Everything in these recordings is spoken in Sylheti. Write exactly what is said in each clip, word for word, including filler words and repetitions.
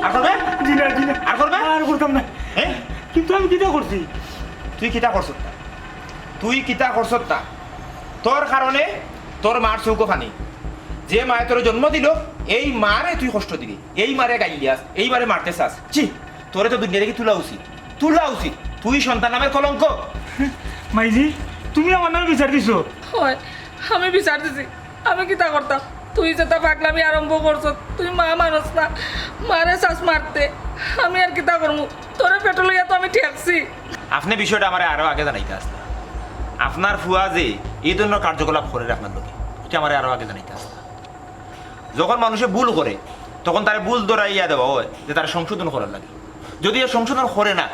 আর করবে? জি না, জি না। আর করবে? আর করতাম না। হ্যাঁ? কিন্তু আমি কিতা করছি? তুই কিতা করছত না? তুই কিতা করছত না? তোর কারণে তোর মার চউখো পানি। যে মায়ে তোর জন্ম দিল, এই মারে তুই কষ্ট দিলি, এই মারে গাইলিয়াস, এই মারে মারতে চাস। ছি, তোরে তো দুনিয়া থাকি তুলা উচিত, তুলা উচিত। তুই সন্তান নামের কলঙ্ক। মাইজি, তুমি আমার নামে বিচার দিছো? হয়, আমি বিচার দিছি। আমি কিতা করতাম? তুই যেটা পাগলামি আরম্ভ করছস, তুই মা মানুষ না, মারে চাস মারতে। আমি আর কিতা করমু? তোরে পেটো লইয়া তো আমি ঠেকছি। আপনে বিষয়টা আমারে আরো আগে জানাইতা আছলা। আপনার ফুয়া যে এই ধরনের কার্যকলাপ করের আপনার লগে, ইটা আমারে আরো আগে জানাইতা আছলা। যখন মানুষে ভুল করে, তখন তারে ভুল ধরাইয়া দেওয়া হয় যে তারে সংশোধন করার লাগি। যদি এ সংশোধন করে না,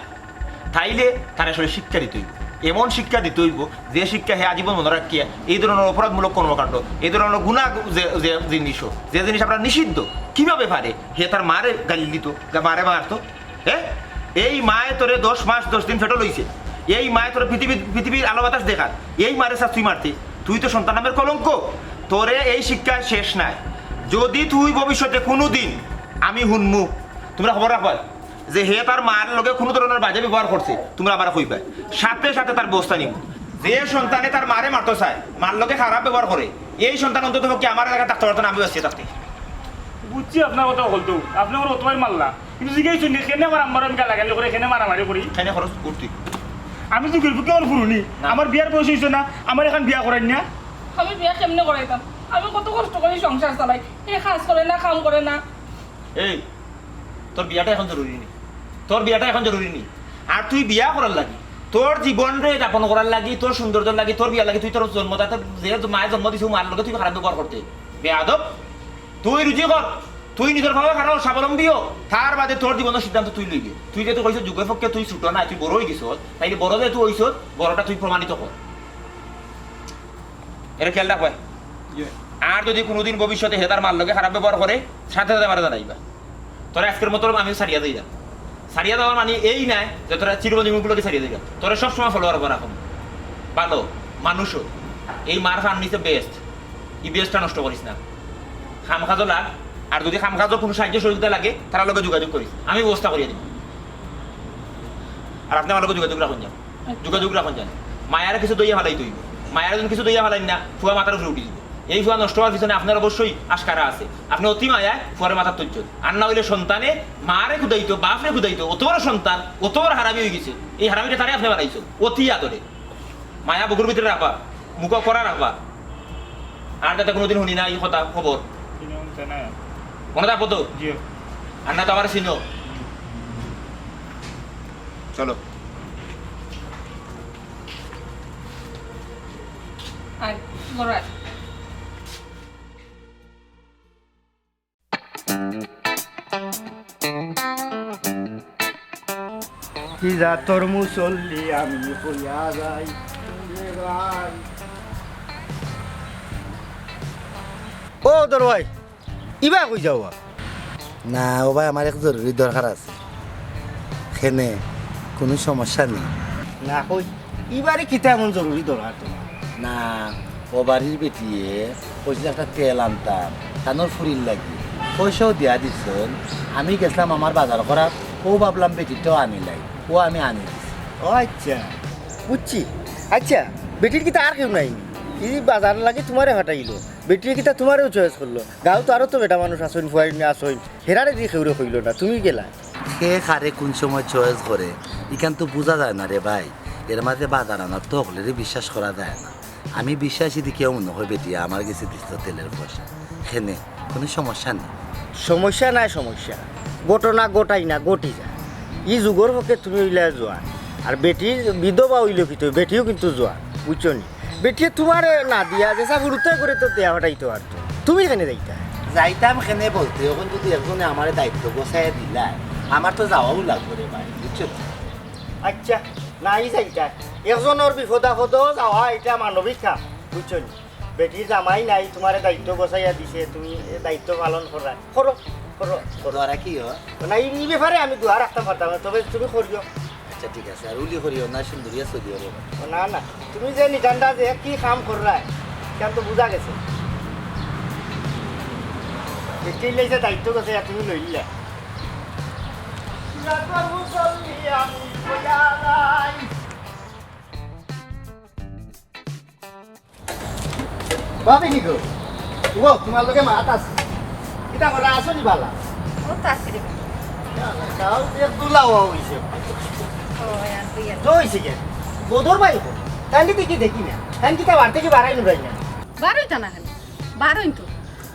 তাইলে তারে আসলে শিক্ষা দিতে অইবো, এমন শিক্ষা দিতে অইবো যে শিক্ষা হে আজীবন মনে রাখিয়া এই ধরনের অপরাধমূলক কর্মকাণ্ড, এই ধরনের গুনাহ যে, যে জিনিস হোক, যে জিনিস আপনার নিষিদ্ধ, কিভাবে পারে হে তার মারে গালি দিত, গা-, মারে মারতো? হ্যাঁ, এই মায়ে তোরে দশ মাস দশ দিন পেটো লইছে, এই মায়ে তোরে পৃথিবীর, পৃথিবীর আলো বাতাস দেখার, এই মারে চাস তুই মারতে? তুই তো সন্তান নামের কলঙ্ক। তোরে এই শিক্ষা শেষ নাই। যদি তুই ভবিষ্যতে কুনুদিন, আমি হুনমু, তুমরা খবর রাখবায় যে হে তার মার লগে কুনু ধরনের বাজে ব্যবহার করছে, তুমরা আমারে কইবায়, সাথে সাথে তার ব্যবস্থা নিমু। যে সন্তানে তার মারে মারতো চায়, মার লগে খারাপ ব্যবহার করে, এই সন্তান অন্তত পক্ষে আমার এলাকাত থাকতো পারতো না, আমি বাঁচিয়া থাকতে। বুঝছি আপনার কথা হকলতা, আপনে আমার অতবাই মারলা, কিন্তু জিজ্ঞাসা শুনি কেনে আমার আম্মারে আমি গালাগালি করে, কেনে মারামারি করি? কেনে খরচ করতি? আমি তো গরিব, কেমন ফুরুনি? না। আমার বিয়ার বয়স অইছে না, আমার এখন বিয়া করাইন না। আমি বিয়া কেমনে করাইতাম? আমি কত কষ্ট করি সংসার চালাই, হে কাজ করে না, কাম করে না। এই, তোর বিয়াটা এখন জরুরি নি, তোর বিয়াটা এখন জরুরি নি। আর তুই বিয়া করার লাগি, তোর জীবনরে যাপন করার লাগি, তোর সৌন্দর্যর লাগি, তোর বিয়ার লাগি, তুই তোর জন্মদাতা, যে মায়ে জন্ম দিছে, ও মার লগে তুই খারাপ ব্যবহার করতে? বেয়াদব। তুই রুজি কর, তুই নিজর পাওয়ে খাড়া হ, স্বাবলম্বী হ, তার বাদে তোর জীবনর সিদ্ধান্ত তুই লইবে। তুই যেহেতু কইছস যুগের পক্ষে তুই ছোট নায়, তুই বড় অই গেছস, তাইলে বড় যেহেতু অইছস, বড়টা তুই প্রমাণিত কর। এরে খেয়াল রাখবে। জি। আর যদি কুনুদিন ভবিষ্যতে হে তার মার লগে খারাপ ব্যবহার করে, সাথে সাথে আমারে জানাইবা। তোরে আজকের মতো আমি ছাড়িয়া যাইরাম। ছাড়িয়া যাওয়ার মানে এই নায় যে তোরে চিরজীবন উপলক্ষে ছাড়িয়া যাইরাম। তোরে সবসময় follower করা রাখমু। ভালো, মানুষ হ। এই মার ফান নিচে best। এই bestটা নষ্ট করিস না। কাম কাজো লাগ। আর যদি কাম কাজো কুনু সাহায্য সহযোগিতা লাগে, তারার লগে যোগাযোগ করিস। আমি ব্যবস্থা করিয়া দিমু। আর আপনে আমার লগে যোগাযোগ রাখইন যান। যোগাযোগ রাখইন যান। মায়ারে কিছু দইয়া ফালাইতে অইবো। মায়ারে যদি কিছু দইয়া ফালাইন না, ফুয়া মাথার উপরে উঠি যাইবো। এই ফুয়া নষ্ট অওয়ার পিছনে আপনার অবশ্যই আশকারা আছে। আপনে অতি মায়ায় ফুয়ারে মাথাত তুলছইন। আর না অইলে সন্তানে মারে খুদাইতো, বাপরে খুদাইতো, অত বড় সন্তান, অত বড় হারামি অই গেছে। এই হারামিটা তারে আপনে বানাইছইন, অতি আদরে। মায়া বুকুর ভিতরে রাখবা, মুখো করা রাখবা। আর যাতে কুনুদিন হুনি না এই কথা, খবর। মনো থাকবো তো? জি। আর না তো আমারে চিনো। চলো। আয়, ঘরো আয়। কি জাতর মুসল্লি আমি হইয়া যাই রে ভাই। ও দরওয়াই, ইবা কই যাও? না ও ভাই, আমার এক জরুরি দরকার আছে। কেনে, কুনু সমস্যা নি? না কই, ইবারে কিতা এমন জরুরি দরকার তুমার? না, অউ বাড়ির বেটিয়ে কইছিল একটা তেল আনতাম, তানর ফুরির লাগি। পয়সাও দিয়া দিছইন। আমি গেছলাম আমার বাজার করাত, অউ ভাবলাম বেটিরটাও আনিলাই, অউ আমি আনি দিছি। ও আইচ্ছা, বুঝছি। আইচ্ছা, বেটির কিতা আর কেউ নাই নি? ই বাজারর লাগি তুমারে ফাটাইলো, বেটিয়ে কিতা তুমারেও choice করলো? গাঁওত আরো তো বেটা মানুষ আছইন, ফুয়াইন আছইন, হেরারে দি কেউরে কইলো না, তুমি গেলায়। কে কারে কুন সময় choice করে, ইখান তো বুঝা যায় না রে ভাই। এর মাঝে বাজার আনার তো হকলেরে বিশ্বাস করা যায় না। আমি বিশ্বাসী দেখিয়াউ মনে অয় বেটিয়ে আমার গেছে দিছিল তেলর পয়সা। কেনে, কুনু সমস্যা নি। সমস্যা নায় সমস্যা, ঘটনা ঘটায় না, ঘটি যায়। ই যুগর পক্ষে তুমি অইলা জোয়ান, আর বেটি বিধবা অইলো কিতা, বেটিও কিন্তু জোয়ান, বুঝছো নি? বেটিয়ে তুমারে না দিয়া যেছা ফুরুতায় করে তো দিয়া ফাটাইতো পারতো, তুমি কেনে যাইতায়? যাইতাম কেনে বলতে, অখন যদি একজনে আমারে দায়িত্ব গছাইয়া দিলায়, আমার তো যাওয়াউ লাগবো রে ভাই, বুঝছো নি? আইচ্ছা, নাই যাইতায়, একজনর বিপদ আপদো যাওয়া ইটা মানবিক কাম, বুঝছো নি? বেটির জামাই নাই, তুমারে দায়িত্ব গছাইয়া দিছে, তুমি দায়িত্ব পালন কররায়। করো, করো, করো। আর কি অয়? না, ই, ই ব্যাপারে আমি দোয়া রাখতাম পারতাম না, তবে তুমি করিও। আইচ্ছা, ঠিক আছে। আর উলি করিও না, সুন্দরিয়া চলিও রে। ও না, না, তুমি যে নিটান্ডা যে কি কাম কররায়, ইখান তো বুঝা গেছে। বেটির লাগি যে দায়িত্ব গছাইয়া তুমি লইলায়। ভাবি নি গো? ও, তুমার লগে মাত আছে। কিতা করো, আছো নি বালা? ও তো আছি রে। তাও এক দুলা হওয়া অইছে। ও, অইছে কেনে? বদর ভাই কই? তাইন দেখি দেখি না। তাইন কিতা বাড়ি থাকি বারাই নুরাই না? বারইতা না কেনে? বারইন তো।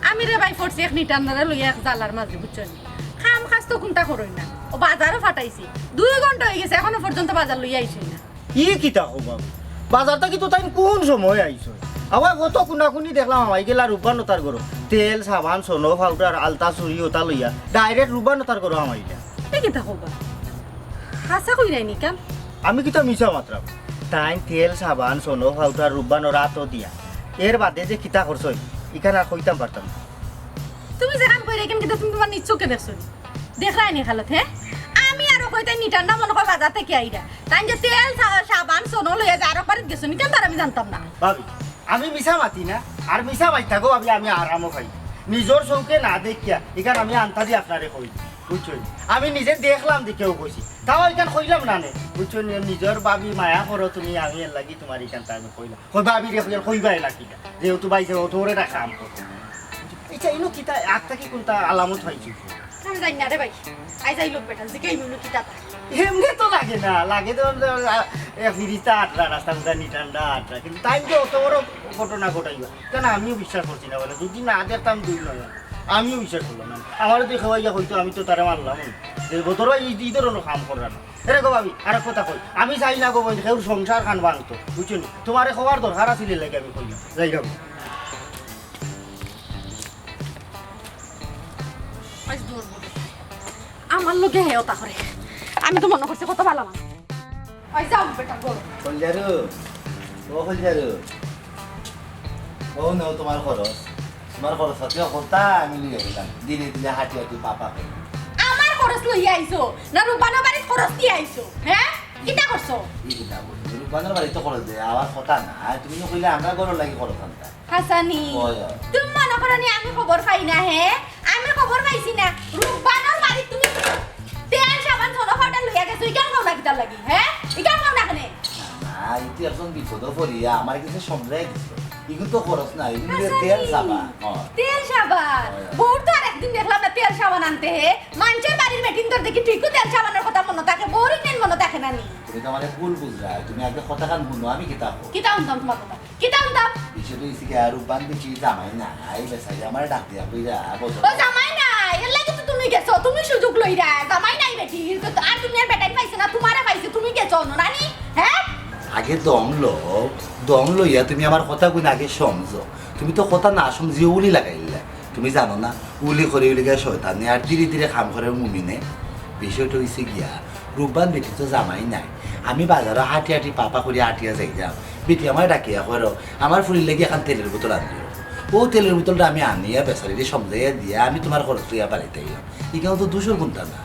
আমি রে ভাই পড়ছি এক নিটান্ডারে লইয়া এক জ্বালার মাঝে, বুঝছো নি? কাম কাজ তো কুনতা করইন না। অউ বাজারও ফাটাইছি। দুই ঘন্টা অইগেছে, এখনো পর্যন্ত বাজার লইয়া আইছইন না। ই কিতা কও বাবু? বাজার থাকি তো তাইন কুন সময় আইছইন? আবার কত কুনাকুনি দেখলাম, হামাই গেলা রূপবান অতার ঘরো। তেল, সাবান, সনো, পাউডার, আলতা, চুড়ি অতা লইয়া direct রূপবান অতার ঘরো হামাইলা। ই কিতা কও বা? হাছা কইরায় নি কেন? আমি কিতা মিছা মাতরাম? তাইন তেল, সাবান, সনো, পাউডার রূপবানর আতো দিয়া। এর বাদে যে কিতা করছইন, ইখান আর কইতাম পারতাম না। তুমি যেখান কইরায় ইখান কিতা তুমি তুমার নিজ চউখে দেখছো নি? দেখরায় নি খালত, হে? আমি আরো কই তাইন নিটান্ডা মনো কয় বাজার থাকি আইরা। তাইন যে তেল, সা-, সাবান, সনো লইয়া যে আরক বাড়িত গেছইন, ইখান তো আর আমি জানতাম না। ভাবি, আমি মিছা মাতি না, আর মিছা মাতি থাকো ভাবি, আমি আরামও পাই। নিজর চউখে না দেখিয়া, ইখান আমি আন্তাজি আপনারে কই, বুঝছইন? আমি নিজে দেখলাম দেখিয়াউ কইছি, তাও ইখান কইলাম না নে, বুঝছইন? নিজর ভাবি মায়া করো তুমি, আমি এর লাগি তুমার ইখানতা আমি কইলাম। কই ভাবিরে কইবায় না কিতা? যেহেতু ভাই, যেহেতু ওরে না কাম করো। আইচ্ছা, ইনো কিতা, আগ থাকি কুনতা আলামত পাইছো? আমি জানি না রে ভাই। আইজ আইলো বেটা, জিগাইমু ইনো কিতা তা। এমনে তো লাগে না, লাগে তো, আ, এ, ফিরিস্তা আটরা, রাস্তা উঠা নিটান্ডা আটরা। কিন্তু তাইন যে অত বড় ঘটনা ঘটাইবা, কেনে আমিও বিশ্বাস করছি না বলে, যদি না দেখতাম দুই নয়, আমিও বিশ্বাস করলাম না। আমারে তো খাওয়াইয়া কইতো, আমি তো তারে মারলাম না। যে বদর ভাই ই, ই ধরনর কাম কররা না। এরে গো ভাবি, আরেক কথা কই, আমি চাই না গো বইন, কেউর সংসার খান ভাঙতো, বুঝছো নি? তুমারে কওয়ার দরকার আছিল, এর লাগি আমি কইলাম। যাই গো। আইজ ধরবো রে। আমার লগে হে অতা করে। আমি তো মনো করছি কত ভালা মানুষ। ওই যাও বেটা, গো। কলজারু, ও কলজারু, ও নেও তুমার খরচ। তুমার খরচ পাতি হকলতা আমি লইয়া গেলাম। দিলে দিলে হাঁটি হাঁটি পাপা করি। আমার খরচ লইয়া আইছো? না রূপবানর বাড়িত খরচ দিয়া আইছো? হে? কিতা করছো? ই কিতা করছো? রূপবানর বাড়িত তো খরচ দেয়, আমার কথা না। তুমি তো কইলে আমরা ঘরর লাগি খরচ আনতাম। হাছানি। ওই, ওই। তুমি মনো করো নি আমি খবর পাই না, হে? আমি খবর পাইছি না। রূপবানর বাড়িত তুমি তেল, সাবান, সনো, পাউডার লইয়া গেছো, ইখান কও না কিতার লাগি, হে? ইখান কও না কেনে? না, ইতো একজন বিপদো পড়িয়া আমার গেছে সমঝাই দিছে। ইগু তো খরচ না, ইগু হাছানি। তেল সাবান। হ্যাঁ। তেল সাবান? হয়, হয়। বউর তো আর একদিন দেখলাম না তেল সাবান আনতে, হে? মানষর বাড়ির বেটিন্তর দেখি ঠিকউ তেল সাবানর কথা মনো থাকে, বউর ইখান মনো থাকে না নি? তুমি তো আমারে ভুল বুঝরায়, তুমি আগে কথাখান হুনো, আমি কিতা কই। কিতা হুনতাম তুমার কথা? কিতা হুনতাম? বিষয়টা অইছে কি, আর রূপবান বেটির জামাই নাই, বেচারি আমারে ডাক দিয়া কইরা, বদর ও জামাই নাই, এর লাগি তো তুমি গেছো, তুমি সুযোগ লইরায়, জামাই নাই বেটির, তো আর দুনিয়ার বেটাইন পাইছে না, তুমারে পাইছে, তুমি গেছো অনো নানি, হে? আগে দম লও, দম লইয়া তুমি আমার কথাগুইন আগে সমঝো। তুমি তো কথা না সমঝিয়া উলি লাগাইলায়। তুমি জানো না, উলি করে উলি গিয়া শয়তানে আর ধীরে ধীরে কাম করে মুমিনে। বিষয়টা অইছে গিয়া, রূপবান বেটির তো জামাই নাই। আমি বাজারো হাঁটি হাঁটি পাপা করি আটিয়া যাইরাম। বেটি আমারে ডাকিয়া কয়, "আমার ফুরির লাগি একখান তেলর বোতল আনি দিও।" অউ তেলর বোতলটা আমি আনিয়া বেচারিরে সমঝাইয়া দিয়া আমি তুমার খরচ লইয়া বাড়িত আইলাম। ইখানো তো দুষর কুনতা না।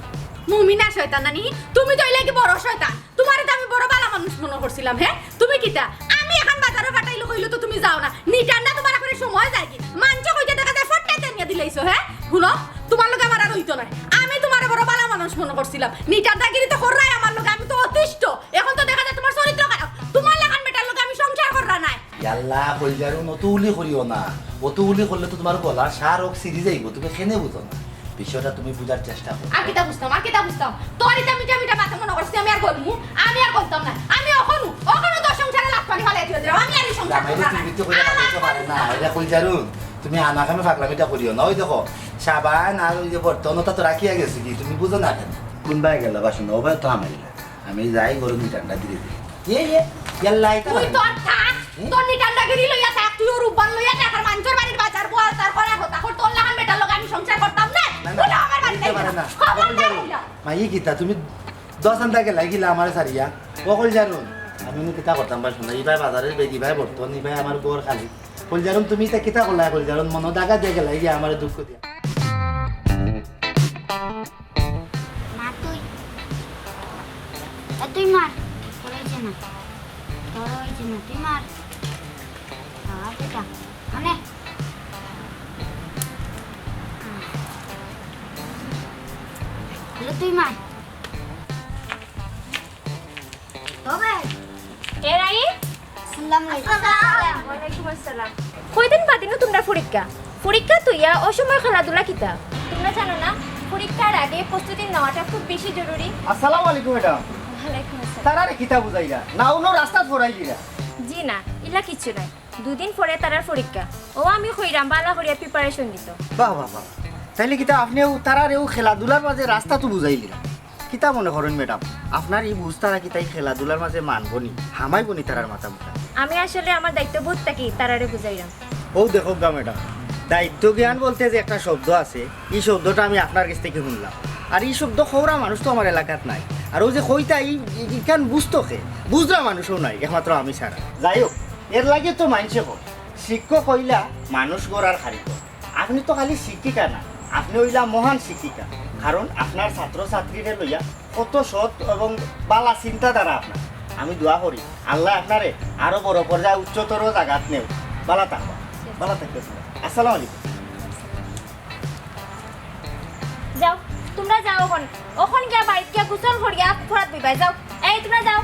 মুমিনা শয়তান নানি, তুমি তো অইলাগি বড় শয়তান। তুমারে তো আমি বড় ভালা মানুষ মনো করছিলাম, হে? তুমি কিতা? আমি এখান বাজারো পাঠাইলে কইলে তো তুমি যাও না। নিটান্ডা তুমার এখনো সময় যায়গি। মানষে কইতে দেখা যায় ফট্টা টানিয়া দিলাইছো, হে? হুনো, তুমার লগে আমার আর অইতো নায়। আমি তুমারে বড় ভালা মানুষ মনো করছিলাম। নিটান্ডাগিরি তো কররায় আমার লগে, আমি তো অতিষ্ঠ। এখন তো দেখা যায় তুমার চরিত্র খারাপ। তুমার লাখান বেটার লগে আমি সংসার কররা নায়। ইয়াল্লা, কইলজারুন, অত উলি করিও না। অত উলি করলে তো তুমার গলার সার অক ছিড়ি যাইবো, তুমি কেনে বুঝো না? বিষয়টা তুমি বুঝার চেষ্টা করো। আর কিতা বুঝতাম, আর কিতা বুঝতাম? তোর ইতা মিঠা মিঠা মাতে মনো করছি আমি আর গলমু? আমি আর গলতাম না। আমি অখনউ, অখনউ তোর সংসারে লাত পানি ফালাই দিয়া দিলাম। আমি আর ই সংসার জামাইরে করতাম না। তুমি তো কইরা পাঠাইতে পারে না। এটা কইলজারুন, তুমি আনা কামে ফাগলামিটা করিও না। ওই দেখো, সাবান আর ওই যে বর্তন, ওটা তো রাখিয়া গেছি কি, তুমি বুঝো না কেনে? কোন বায় গেল বাসন? ও বায় তো হামাইলা। আমি যাই, গরম ঠান্ডা দিয়ে দিই। ইয়ে, ইয়ে, ইয়াল্লা, এটা তুই পারে না। তোর থাক, হুম? তোর নিটান্ডাগিরি লইয়া থাক, তুই ওর উব্বান লইয়া থাক, আর মানষর বাড়ির বাজার বল, তার করা কথা, কর, তোর লাখান বেটার লগে আমি সংসার করতাম না। না, না, বলো আমার বাড়িতে এটা পারে না। খবরদার কইলাম। মা, ই কিতা, তুমি দশ আন্দা গেলাই গিলা আমারে সারিয়া। ও কইলজারুন, আমি নু কিতা করতাম বা শোনা, ইবায় বাজারের বেগ, ইবায় বর্তন, ইবায় আমার ঘর খালি। কইলজারুন, তুমি ইতা কিতা করলা? কইলজারুন, মনো দাগা দিয়া গেলাই গিয়া আমারে দুঃখ দিয়া। মা তুই, এ তুই মার, তোর হইছে না, তোর হইছে না, তুই মার। বাবা বেটা, মানে, হলো তুই মার। তবে এ রাই, আসসালামু আলাইকুম। ওয়ালাইকুম আসসালাম। কয়দিন বাদে নু তুমরার পরীক্ষা? পরীক্ষা থইয়া অসময় খেলাধুলা কিতা? তুমরা জানো না, পরীক্ষার আগে প্রস্তুতি নেওয়াটা খুব বেশি জরুরি? আসসালামু আলাইকুম ম্যাডাম। ওয়ালাইকুম আসসালাম। তারারে কিতা বুঝাইরা? না অন্য রাস্তাত ফরাই দিরা? জি না, ইলা কিচ্ছু নাই। দুদিন পরে তারার পরীক্ষা। ও আমি কইরাম বালা করিয়া preparation দিতো। বাহ, বাহ, বাহ। তাইলে কিতা আপনেও তারারেও খেলাধুলার মাঝে রাস্তা তো বুঝাইলিরা? কিতা মনে করইন ম্যাডাম, আপনার ই বুঝ তারা কিতা ই খেলাধুলার মাঝে মানবো নি, হামাইবো নি তারার মাথা মুখা? আমি আসলে আমার দায়িত্ববোধ থাকি তারারে বুঝাইরাম। ও দেখউক্কা ম্যাডাম, দায়িত্ব জ্ঞান বলতে যে একটা শব্দ আছে, ই শব্দটা আমি আপনার গেছ থাকি হুনলাম। আর ই শব্দ কওরা মানুষ তো আমার এলাকাত নাই। আর অউ যে কইতা ই, ই, ইখান বুঝতো কে? বুঝরা মানুষও নাই, একমাত্র আমি ছাড়া। যাই হোক, এর লাগি তো মাইনষে কয়, শিক্ষক অইলা মানুষ গড়ার কারিগর। আপনে তো খালি শিক্ষিকা না, আপনে অইলা মহান শিক্ষিকা। কারণ আপনার ছাত্রছাত্রীরে লইয়া কত সৎ এবং বালা চিন্তাধারা আপনার। আমি দোয়া করি আল্লায় আপনারে আরো বড় পর্যায়ে উচ্চতর জাগাত নেউক। বালা থাকবা, বালা থাকবা। আসসালামু আলাইকুম। যাও, তুমরা যাও অখন। অখন গিয়া বাড়িত গিয়া গোসল করিয়া পড়াত বইবায়, যাও। এই, তুমরা যাও।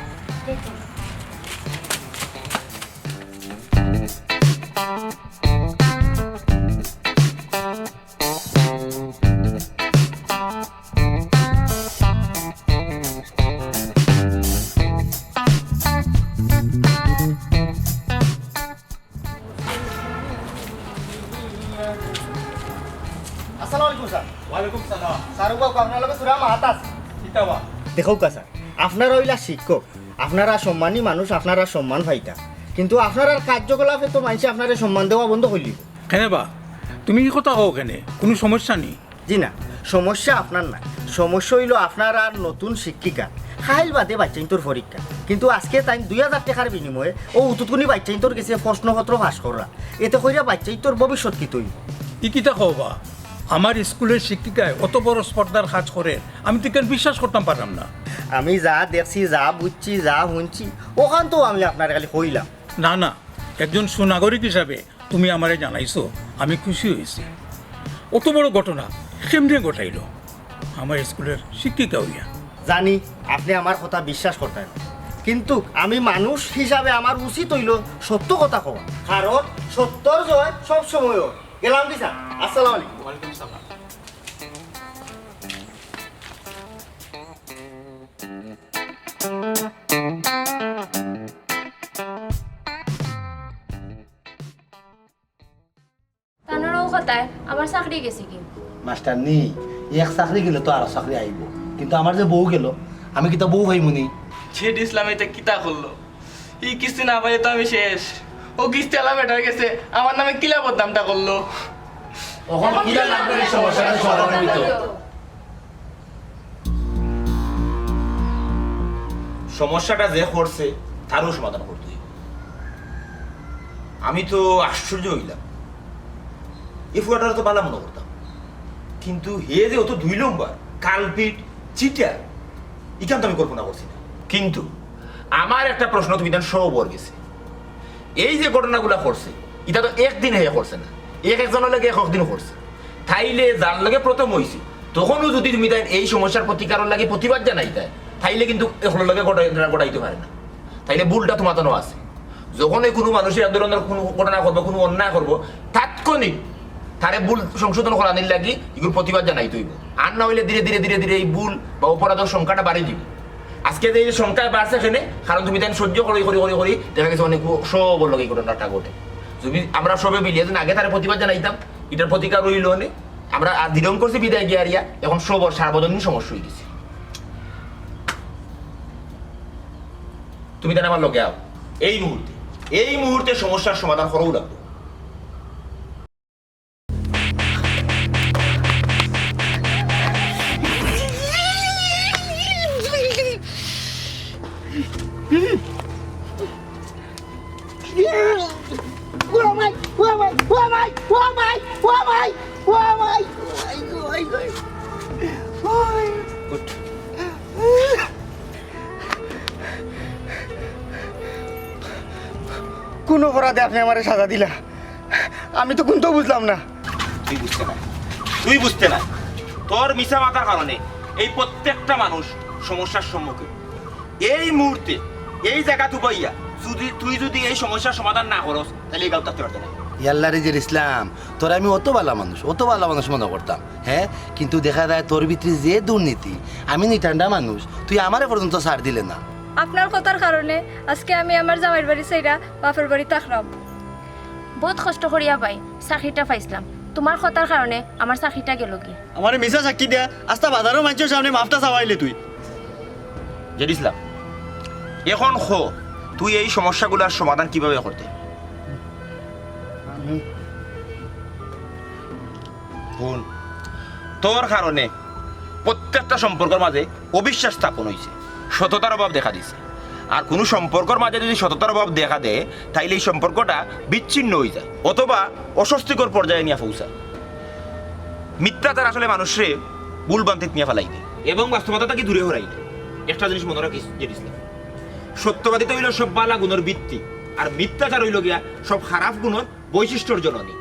আসসালামু আলাইকুম স্যার। ওয়ালাইকুম সালাম। স্যার, ও বাবু, আপনার লগে থুড়া মাত আছে। কিতা বা? দেখউক্কা স্যার, আপনারা অইলা শিক্ষক, আপনারা সম্মানী মানুষ, আপনারা সম্মান পাইতা, কিন্তু আপনারার কার্যকলাপে তো মাইনষে আপনারে সম্মান দেওয়া বন্ধ করিলিবো। কেনে বা? তুমি ই কথা কও কেনে? কুনু সমস্যা নি? জি না, সমস্যা আপনার না, সমস্যা অইলো আপনারার নতুন শিক্ষিকা। কাইল বাদে বাইচ্চাইন্তর পরীক্ষা, কিন্তু আজকে তাইন দুই হাজার টেকার বিনিময়ে অউ উতুতকুনি বাইচ্চাইন্তর গেছে প্রশ্নপত্র পাস কররা। এতে কইরা বাইচ্চাইন্তর ভবিষ্যৎ কিতা অইবো? ই কিতা কও বা? আমার স্কুলের শিক্ষিকায় অত বড় স্পর্ধার কাজ করের, আমি তো ইখান বিশ্বাস করতাম পাররাম না। আমি যা দেখছি, যা বুঝছি, যা হুনছি, অখান তো আমি আপনারে খালি কইলাম। না, না, একজন সুনাগরিক হিসাবে তুমি আমারে জানাইছো, আমি খুশি অইছি। অত বড় ঘটনা কেমনে ঘটাইলো আমার স্কুলের শিক্ষিকা অইয়া? জানি, আপনে আমার কথা বিশ্বাস করতা নায়, কিন্তু আমি মানুষ হিসাবে আমার উচিত অইলো সত্য কথা কওয়া, কারণ সত্যর জয় সব সময় অয়। গেলাম দি স্যার, আসসালামু আলাইকুম। ওয়ালাইকুম সালাম। তানর অউ কথায় আমার চাকরি গেছে কি? মাস্টারনি, এক চাকরি গেলে তো আরো চাকরি আইবো, কিন্তু আমার যে বউ গেল, আমি কিতা বউ পাইমু নি? শেঠ ইসলাম এটা কিতা করলো? ই কিস্তি না পাইলে তো আমি শেষ। ও কিস্তি আলা বেটার গেছে আমার নামে কিলা বদনামটা করলো। অখন কিলা লাগবে এই সমস্যাটা সমাধান অইতো? সমস্যাটা যে করছে, তারও সমাধান করতে অইবো। আমি তো আশ্চর্য অইলাম, এই ফুয়াটারে তো বালা মনো করতাম, কিন্তু হে যে অত দুই নম্বর, কালপিট, চিটার, ইখান তো আমি কল্পনা করছি না। কিন্তু আমার একটা প্রশ্ন, তুমি তান সব ওর গেছে, এই যে ঘটনাগুলা করছে, ইটা তো একদিন হে করছে না, এক একজনর লগে এক একদিন করছে। তাইলে যার লগে প্রথম অইছে, তখনও যদি তুমি তাই এই সমস্যার প্রতিকারর লাগি প্রতিবাদ জানাইতায়, তাইলে কিন্তু এগুলোর লগে ঘটনা ঘটাইতে পারে না। তাইলে ভুলটা তোমার তানো আছে। যখনই কোনো মানুষে এক ধরনের কোনো ঘটনা করবো, কোনো অন্যায় করবো, তাৎক্ষণিক তারে ভুল সংশোধন করানির লাগি এগুলো প্রতিবাদ জানাইতে হইব। আর না হইলে ধীরে ধীরে ধীরে ধীরে এই ভুল বা অপরাধের সংখ্যাটা বাড়ি দিব। আজকে যে এই সংখ্যায় বাড়ছে এখানে, কারণ তুমি তাই সহ্য করি করি করি করি দেখা গেছে অনেক সবর লগে এই ঘটনাটা ঘটে। যদি আমরা সবে মিলিয়ে যদি আগে তারে প্রতিবাদ জানাইতাম, এটার প্রতিকার রইল অনেক। আমরা আর দিরম করছি বিদায় গিয়ে আরিয়া, এখন সবর সার্বজনীন সমস্যা হয়ে গেছে। তুমি তাই আমার লগে আও, এই মুহূর্তে, এই মুহূর্তে সমস্যার সমাধান করাও লাগবে। কোন অপরাধে আপনি আমারে সাজা দিলা? আমি তো কোনটাও বুঝলাম না। তুই বুঝতে না, তুই বুঝতে না। তোর মিছা মাতার কারণে এই প্রত্যেকটা মানুষ সমস্যার সম্মুখীন। এই মুহূর্তে এই জায়গা তুবাইয়া যদি তুই যদি এই সমস্যার সমাধান না করস, তাহলে এই গাঁও থাকতে পারতো না। ইয়াল্লা রে জের ইসলাম, তোর আমি অত ভালা মানুষ, অত ভালা মানুষ মনে করতাম, হ্যাঁ? কিন্তু দেখা যায় তোর ভিতরে যে দুর্নীতি, আমি নি ঠান্ডা মানুষ, তুই আমারে পর্যন্ত ছাড় দিলে না। আপনার কথার কারণে আজকে আমি আমার জামাইর বাড়ি ছাইরা বাপের বাড়ি থাকলাম। বহুত কষ্ট করিয়া ভাই চাকরিটা পাইছিলাম, তোমার কথার কারণে আমার চাকরিটা গেল কি। আমারে মিছা সাক্ষী দিয়া আস্তা বাজারও মানুষের সামনে মাফটা চাওয়াইলে তুই। জের ইসলাম, এখন ক, তুই এই সমস্যাগুলোর সমাধান কিভাবে করতে? হুন, তোর কারণে প্রত্যেকটা সম্পর্কর মাঝে অবিশ্বাস স্থাপন হইছে, সততার অভাব দেখা দিছে। আর কোনো সম্পর্কর মাঝে যদি সততার অভাব দেখা দেয়, তাইলে এই সম্পর্কটা বিচ্ছিন্ন হয়ে যায় অথবা অস্বস্তিকর পর্যায়ে নিয়ে পৌঁছায়। মিথ্যাচার আসলে মানুষরে ভুল ভ্রান্তিত নিয়ে ফেলাই দেয় এবং বাস্তবতা থাকি দূরে হরাই দেয়। একটা জিনিস মনে রাখিস, জের ইসলাম, সত্যবাদিতা হইল সব বালা গুণর ভিত্তি, আর মিথ্যাচার হইল গিয়া সব খারাপ গুণর বৈশিষ্ট্যর জননী।